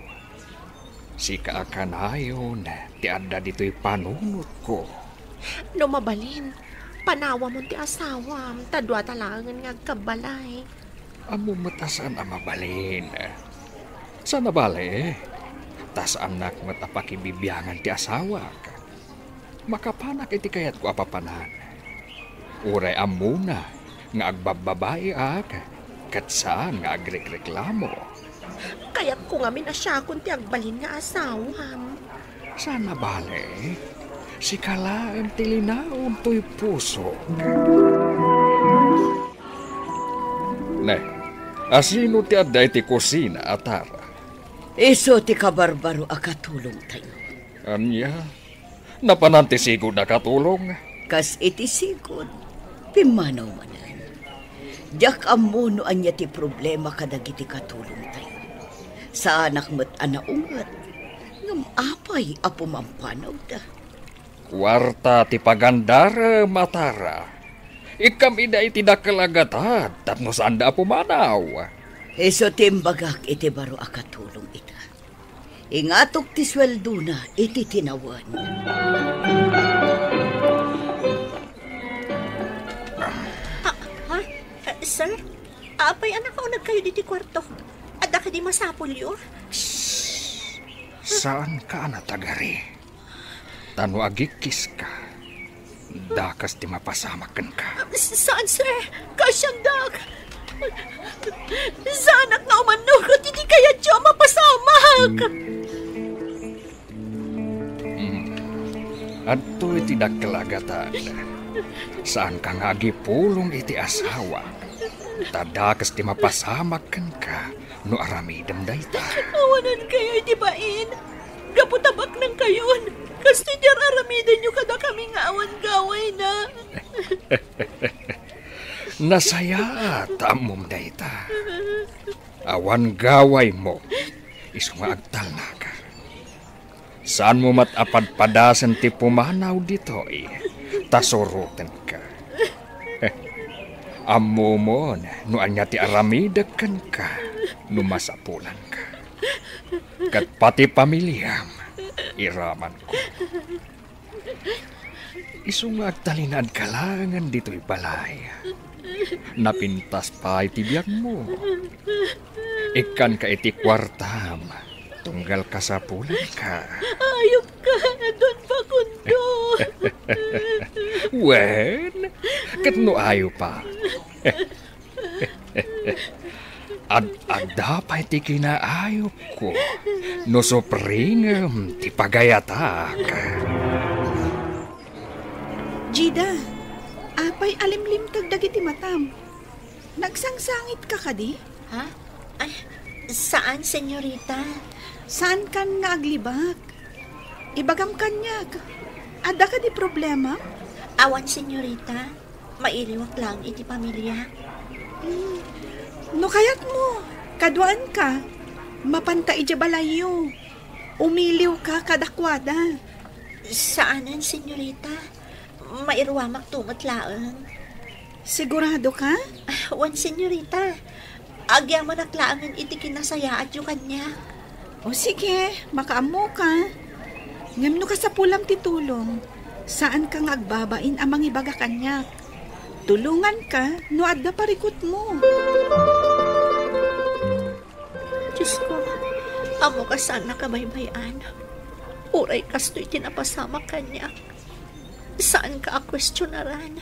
Sika a kanayon ti adda ditoy panunotko. No mabalin, panawamon ti asawam, ta duata laengen nga agkabbalay. Ammom met a saan a mabalin. Saan a bale, ta saannak met a pakibibiangan ti asawak. Makapanak iti kayatko a papanan. Uray ammona nga agbabbabaiak, ket saan nga agrekreklamo. Kayatko ngamin a siakon ti agbalin nga asawam. Saan a bale, sika laeng ti linaon toy pusok. Ne, asino ti adda iti kusina, Atara? Isu ti kabarbaro a katulongtayo. Ania? Napanan ti sigud a katulong? Kas iti sigud, pimmanaw manen. Diak ammo no ania ti problema kadagiti katulongtayo. Saanak met a naunget. Ngem apay a pumampanawda? Kuarta ti pagandarem, Atara. Ikkam ida iti dakkel a gatad tapno saanda a pumanaw. Isu ti imbagak iti baro a katulong ita. Ingatok ti sueldona iti tinawen. Ah, ha? Eh, sir? Apay a nakauneg kayo diti kuarto? Adda kadi masapulyo? Saanka a natagari. Ta no agikkiska, dakes ti mapasamak kenka. Saan, sir? Kasiandak. Saanak nga umannurot iti kayatyo a mapasamak. Hmm. Adtoy ti dakkel a gatad. Saanka nga agipulong iti asawa. Ta dakes ti mapasamak kenka no aramidem dayta. Awanan kayo iti bain. Gapu ta baknang kayon, kastoy ti ar-aramidenyo kadakami nga awan gawayna. Nasayaat ta ammom dayta. Awan gawaymo, isu nga agtalnaka. Saanmo met a padpadasen ti pumanaw ditoy, ta surotenka. Ammomon no ania ti aramidek kenka no masapulanka. Ket pati pamiliam, iramanko. Isu nga agtalinaedka laengen ditoy balay. Napintas pay ti biagmo. Ikkanka iti kuartam, tunggal kasapulanka. Ayupka, Don Facundo. Wen, ket no ayopak, Ad-adda pay ti kinaayupko no supringem ti pagayatak. Jida, apay a limlimteg dagiti matam? Nagsangsangitka kadi? Ha? Ay, saan, senyorita. Saankan nga aglibak? Ibagam kaniak, adda kadi problema? Awan, senyorita. Mailiwak laeng iti pamiliak. Hmm. No kayatmo, kaduaanka, mapanta idiay balayyo. Umiliwka kadakuada. Saanen, senyorita. Mairuamakto met laeng. Siguradoka? Ah, wen, senyorita. Agyamanak laengen iti kinasayaatyo kaniak. O sige, makaammoka. Ngem no kasapulam ti tulong, saanka nga agbabain a mangibaga kaniak. Tulonganka no adda parikutmo. Diosko, ammok a saan nakabaybay-an. Uray kastoy ti napasamak kaniak, saanka a kuestionaran.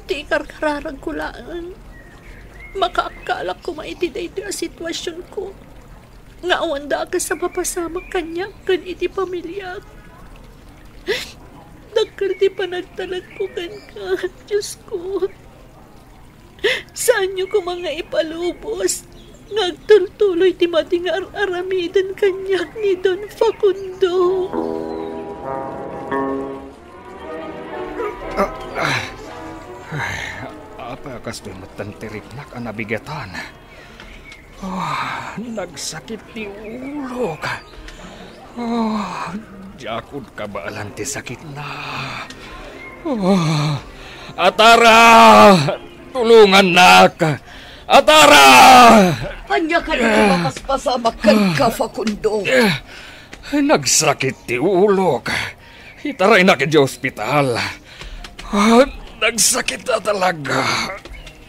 Ti ikarkararagko laeng, makaakkalak koma iti daytoy a situasionko nga awan dakes a mapasamak kaniak ken iti pamiliak. Dakkel ti panagtalekko kenka, Diosko. Saanyo koma nga ipalubos nga agtultuloy ti madi nga ar-aramiden kaniak ni Don Facundo. Ah, ah. Ay, apay a kastoy metten ti riknak a nabigatan? Ah, nagsakit ti ulok. Ah, diakon kabaelan ti sakitna. Ah, Atara! Tulongannak! Atara! Ania kadi ti mapaspasamak kenka, Facundo? Eh, nagsakit ti ulok. Itaraynak idiay ospital. Ah, nagsakit a talaga.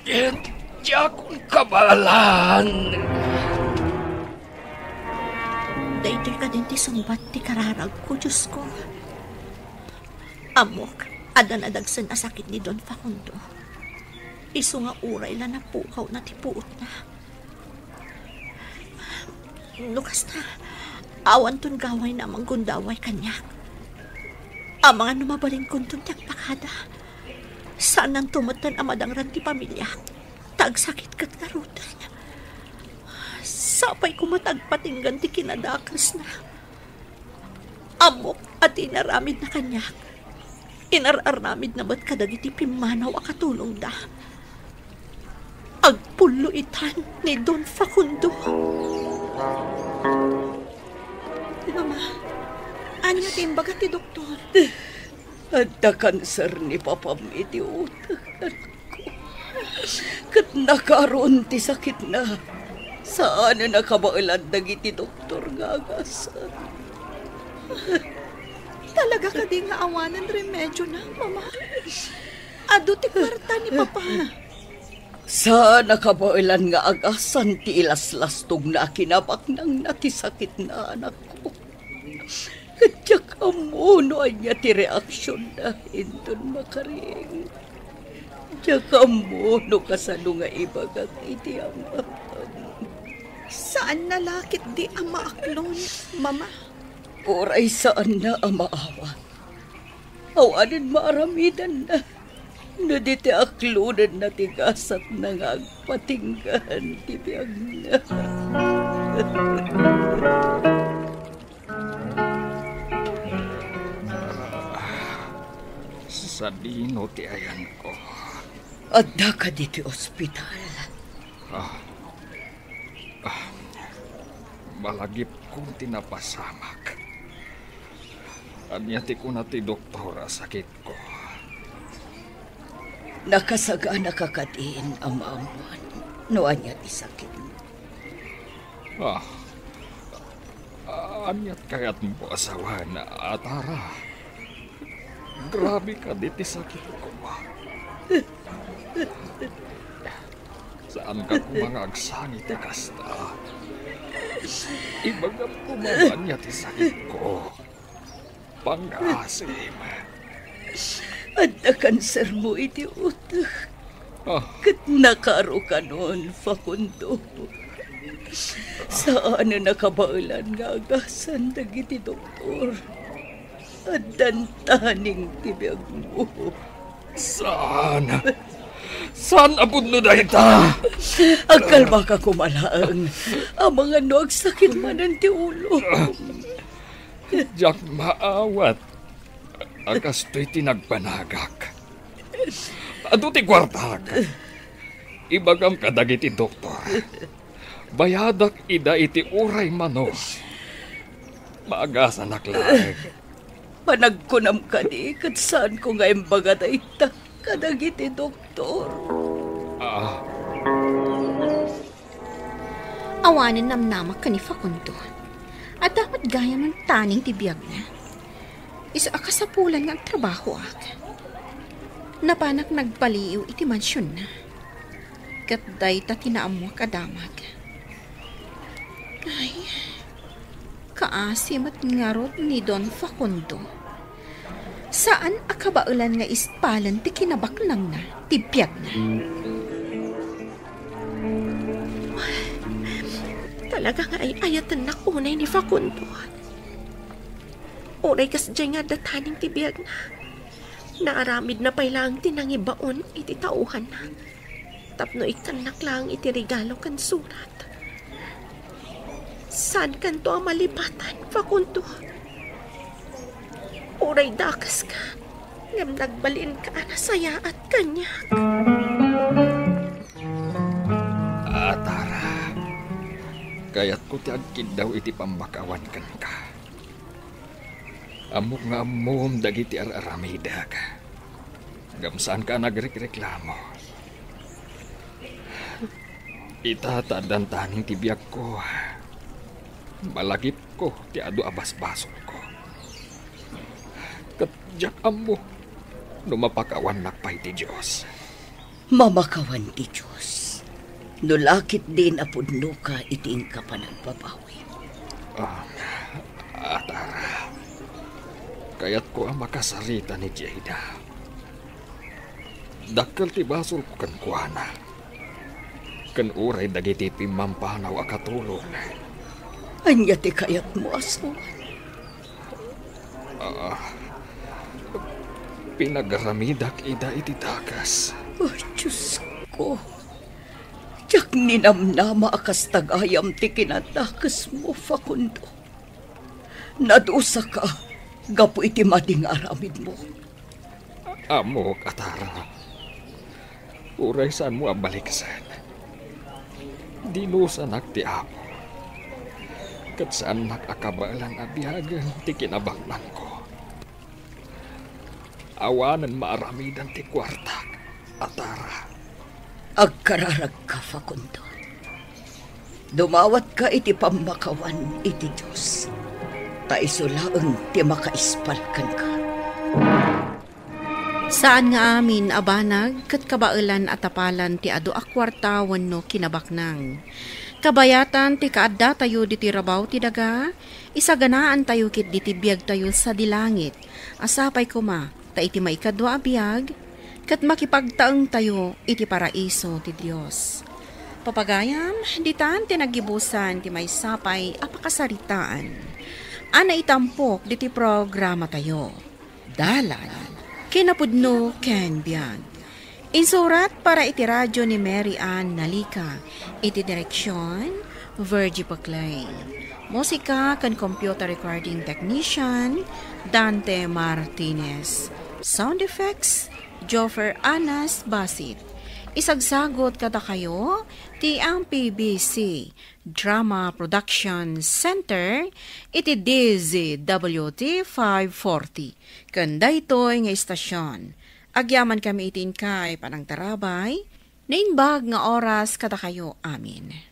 Eh, diakon kabaelan. Daytoy kadin ti sungbat ti kararagko, Diosko. Ammok, adda nadagsen a sakit ni Don Facundo. Isu nga uray la napukawna ti puotna. No kasta, awanton gawayna a manggundaway kaniak. Amangan no mabalinkonton ti agpakada. Saannanto metten a madangran ti pamiliak, ta agsakit ket ngaruden. Sapay koma ta agpatinggan ti kinadakesna. Ammok a ti inaramidna kaniak, inar-aramidna met kadagiti pimmanaw a katulongda. Agpullo itan ni Don Facundo. Mama, ania ti imbaga ti doktor? Adda kanser ni papam iti utek, anakko. Ket nakaron ti sakitna. Saanen a kabaelan dagiti doktor nga agasan. Talaga kadi nga awanen remedyona, Mama? Adu ti kuarta ni Papa. Saan a kabaelan nga agasan ti ilaslastogna a kinabaknangna ti sakitna, anakko. Ket diak ammo no ania ti reaksionna inton makaring. Diak ammo no kasano nga ibagak iti amam. Saanna la ketdi a maaklon, Mama? Uray saanna a maawat. Awanen maaramidanna no di ti aklonenna ti gasatna nga agpatinggaan ti biagna. Sadino ti ayanko? Adda kadi ti ospital? Ah. Ah. Malagipko ti napasamak. Ania ti kuna ti doktor a sakitko? Nakasaganaka kadin a maammuan no ania ti sakitmo? Ah, aniat kayatmo a sawen, Atara? Grabe kadi ti sakitko. Saanka koma nga agsangit a kasta. Ibagam koma no ania ti sakitko. Pangngaasim. Adda kansermo iti utek. Ah. Ket nakarukanon, Facundo. Saanen a kabaelan nga agasan dagiti doktor. Addan taning ti biagmo. Saan? Saan a pudno dayta? Agkalmaka koma laeng. Amangan no agsakit manen ti ulo. Diak maawat a kastoy ti nagbanagak. Adu ti kuartak. Ibagam kadagiti doktor. Bayadak ida iti uray mano. Maagasanak laeng. Panagkunam kadi ket saanko nga imbaga dayta kadagiti doktor. Ah. Awanen namnamak ken ni Facundo. Adda met gayam taning ti biagna. Isu a kasapulan nga agtrabahoak. Napanak nagbaliw iti mansionna. Ket dayta ti naammoak a damag. Ay, kaasi met ngarud ni Don Facundo. Saan a kabaelan nga ispalen ti kinabaknangna ti biagna. Talaga nga ay-ayatennak unay ni Facundo. Uray kasdiay nga adda taning ti biagna, naaramidna pay laeng ti nangibaon iti tauhanna tapno ikkannak laeng iti regalo ken surat. Saankanto a malipatan, Facundo. Uray dakeska, ngem nagbalinka a nasayaat kaniak. Atara, kayatko ti agkiddaw iti pammakawan kenka. Ammok nga ammom dagiti ar-aramidek. Ngem saanka a nagrekreklamo. Ita ta addan taning ti biagko. Malagipko ti adu a basbasolko. Ket diak ammo no mapakawannak pay ti Dios. Mamakawan ti Dios no la ketdin a pudnoka iti inka panagbabawi. Ah, Atara, kayatko a makasarita ni Jada. Dakkel ti basolko kenkuana, ken uray dagiti pimmampanaw a katulong. Ania ti kayatmo a sawen? Ah, pinagaramidak ida iti dakes. Oh, Diosko, diak ninamnama a kasta gayam ti kinadakesmo, Facundo. Nadusaka gapu iti madi nga aramidmo. Ammok, Atara. Uray saanmo a baliksen, dinusanak ti Apo. Ket saannak a kabaelan a biagen ti kinabaknangko. Awanen maaramidan ti kuartak a tara. Agkararagka, Facundo. Dumawatka iti pammakawan iti Dios, ta isu laeng ti makaispal kenka. Saan nga amin a banag ket kabaelan a tapalan ti adu a kuarta wenno kinabaknang. Kabayatan ti kaaddatayo ditoy rabaw ti daga, isaganaantayo ketdi ti biagtayo sadi langit, a sapay koma ta iti maikadua a biag, ket makipagtaengtayo iti paraiso ti Dios. Papagayam, ditan ti naggibusan ti maysapay a pakasaritaan a naitampok ditoy programatayo. Dalan, kinapudno ken biag. Insurat para iti radyo ni Mary Ann Nalica. Iti direksyon, Virgie Paclay. Musika ken computer recording technician, Dante Martinez. Sound effects, Joffer Anas Basit. Isagsagot kadakayo ti M P B C Drama Production Center iti D Z W T five forty. Ken daytoy nga istasyon, agyamankami iti inkay panangtarabay, naimbag nga oras kadakayo amin.